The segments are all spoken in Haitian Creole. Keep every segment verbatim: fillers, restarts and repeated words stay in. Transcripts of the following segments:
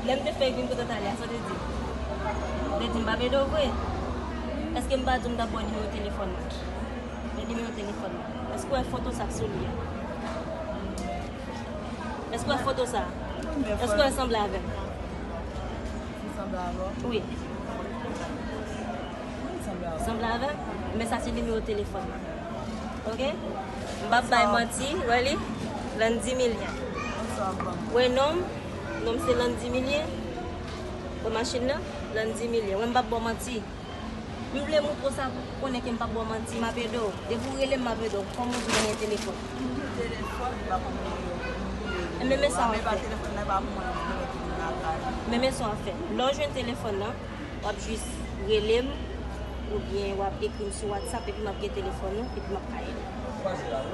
Lè m te fè vin kote w t ale a, sa w te di? Ou te di m pa pede w vre. Èske m pa di w m t ap ba w nimewo telefòn mwen? Men nimewo telefòn mwen. Èske w wè foto sa k sou li a? Èske w wè foto sa? Èske w wè l sanble avè m? Li sanble avè w? Wi. Wi, li sanble avè w. Sanble avè m? Men sa se nimewo telefòn mwen. Oke? M p ap bay manti, wè li? Landy Milien. Wè non m? Non m se Landy Milien. Wè machin nan? Landy Milien. Wè m p ap ba w manti. M vle moutre w sa pou w konnen ke m p ap ba w manti, m ap ede w. Depi w rele m, m ap ede w. Kòm ou di w pa gen telefòn. M gen telefòn, m pa konn rele w. Enben, men sa w ap fè. Telefòn nan pa pou mwen, m rele tout moun lakay. Men, men sa w ap fè. Lè w jwenn telefòn nan, w ap jis rele m, oubyen w ap ekri m sou WhatsApp, epi m ap gen telefòn ou, epi m ap ka ede w.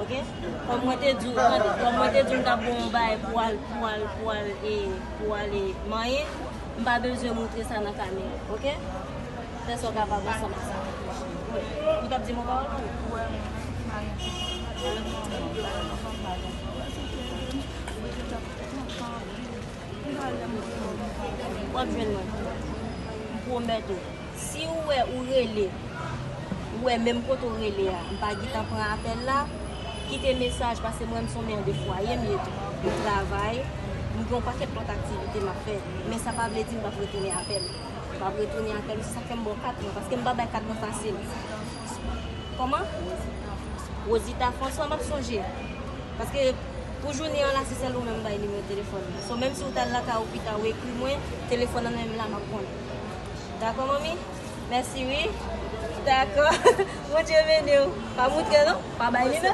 Oke? Kòm mwen te di w, tande, kòm mwen te di w m t ap ba w yon bagay pou al, pou al, pou al, e, pou al, e, manyen, m pa bezwen moutre sa nan kamera, oke? Fè sa w kapab ansanm ak sa. Wi. Ou t ap di m yon pawòl, mami? W ap jwenn mwen. M pwomèt ou. Si w wè ou rele, ou wè menm kote w rele a, m pa gentan pran apèl la, kite mesaj, paske mwen, m se yon mè de fwaye, m ye tou. M travay, m gen yon pakèt lòt aktivite m ap fè. Men sa pa vle di m p ap retounen apèl. M p ap retounen apèl ou, se sa k fè m ba w kat mwen, paske m pa bay kat mwen fasil. Kòman? Rosita François, m ap sonje. Paske pou jounen an la, se sèl ou menm m bay nimewo telefòn mwen. So, menm si w t al lakay ou pita, ou ekri mwen, telefòn nan nan men m la, m ap konnen. Dakò, manmi? Mèsi, wi. Dakò. Bondye beni w. Pa moutre, non? Pa bay li, non?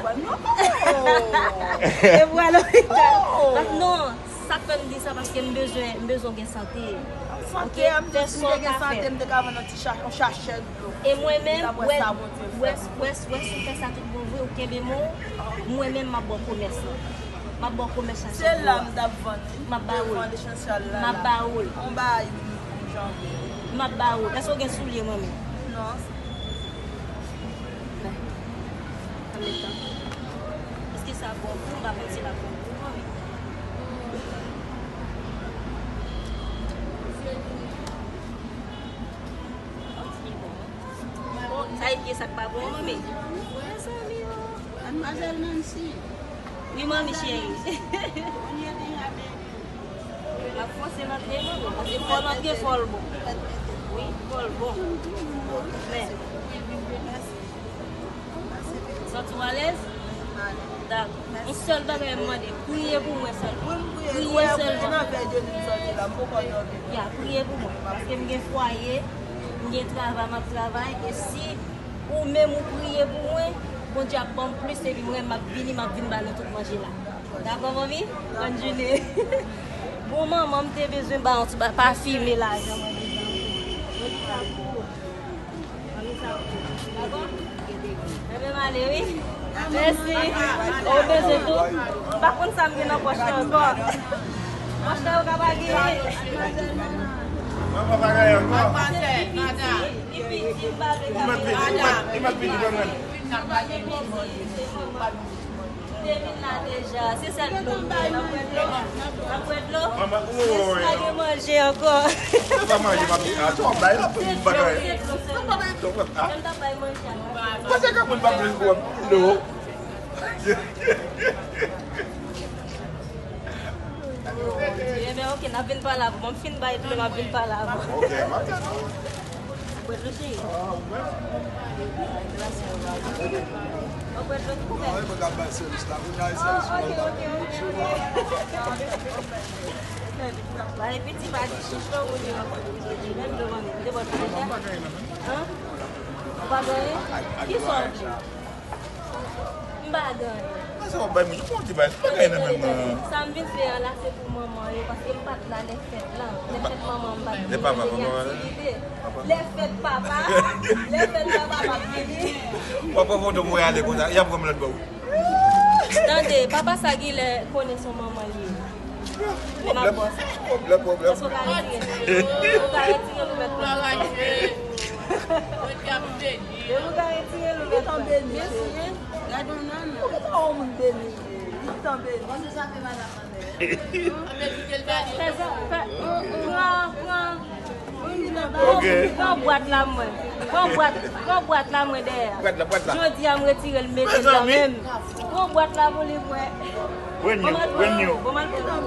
E pou al lopital. Non! Sa k fè m di sa, paske m bezwen, m bezwen w gen sante. Sante, oke? M te si m te gen sante, m te ka vann yon ti cha-, yon chachèt dlo. E mwen menm, wè, wè, wè, wè, si w fè sa tout bon vre, ou kenbe men w, mwen menm, m ap ba w komès lan. M ap ba w komès chachèt dlo a. Se la m t ap vann, wi. M ap ba w. M ap ba w. Yon bagay, jan. M ap ba w. Èske w gen soulye, manmi? Non. Anmètan. Èske sa bon pou ou? M pa konn si l ap bon pou ou, manmi. Bon, sa e pye sa k pa bon, manmi. Mezanmi, oh. Mademoiselle Nancy. Wi, manmi cheri. Kounye li a, baby. M ap fòse l antre, manmi, paske fò l antre, fò l bon. Wi, fò l bon. Men. Santi w alèz? Dakò. Yon sèl bagay m mande, priye pou mwen sèlman. Priye sèlman. Ya, priye pou mwen. Paske m gen fwaye, m gen travay, m ap travay. E si ou menm ou priye pou mwen, Bondye ap ban m plis, epi mwen, m ap vini, m ap vin ba nou tout manje la. Dakò, manmi? Bòn jounen. Bon, manman, m te bezwen ba yon ti ba, pa fimen lajan, manmi. Mwen di sa pou ou. Dakò? Enben, m ale, wi. Mèsi. Ou bezwen tou? M pa konn sa m gen nan pòch la ankò. Pòch la, yo ka pa genyen. Manman pa genyen ankò. Li piti, li piti, m pa vle. Li mèt vini, li mèt, li mèt vini, granmèt. Li pa gen kòb, li, se manman. M te vin la deja. Se sèl dlo m gen. N ap bwè dlo? N ap bwè dlo? Manman, oh, oh, oh. Pa gen manje ankò. Se pa manje, papi. A, twò bay la pou m bagay. Se dlo, se dlo sèlman. Twò, ah. Mwen t ap bay manje a. Mwen se ka mwen pa vle bwè dlo. Enben, oke, n ap vin pale avè w. Ban m fin bay dlo, m ap vin pale avè w. Oke, m ap tann ou. Bwè dlo, cheri. Ou bwè dlo, ti koupè. Mwen k ap bay sèvis la. Vin bay sèvis la. Oke, oke, oke, oke. Bay piti pa di chich non, moun yo. Menm dlo, manmi. M te bwè dlo deja. An? Ou pa bwè anyen? Kisa w di? M pa gen anyen. Mwen se w ap bay moun, yon ti bagay, m pa gen anyen nan menm nan. Sa m vin fè a la, se pou manman yo, paske m pa t la lè fèt lan. Lè fèt manman, m pa t vini, m te gen aktivite. Lè fèt papa, lè fèt papa, m ap vini. W ap pran foto pou w ale konsa, y ap pran m lòt bò. Tande, papa sa genlè konnen se yon manman li ye. Men m ap ba w sa. Pwoblèm, pwoblèm. Èske w ka retire l? Ou ka retire l ou mèt pran l? Mwen k ap beni. Depi w ka retire l ou mèt pran l. Mèsi, wi. Gade yon nana. Ou gentan wè yon moun beni. Tanbe. Fè sa, fè, pran, pran, pran bwat la mwen. Pran bwat, pran bwat la mwen dèyè. Bwat la, bwat la. Jodi a m retire l mete l nan men m. Pran bwat la pou li mwen. Brenyo, brenyo. Bon, m al pran.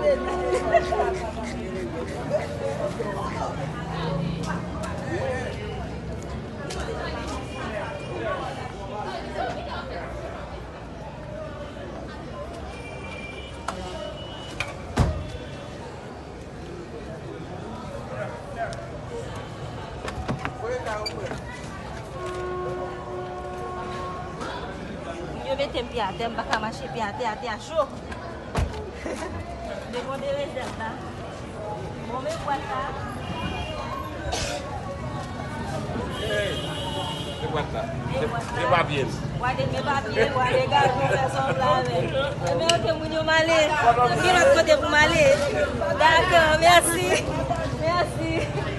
Yo mete m pye atè, m pa ka mache pye atè, atè a cho. Depi w derezèv la. Bon, men bwat la. Se bwat la. Se, se papye l. Wale men papye, wale gaz, nou fè sanble avè l. Ebyen, oke, moun yo, m ale. Gen lòt kote pou m ale. Dakò, mèsi. Mèsi.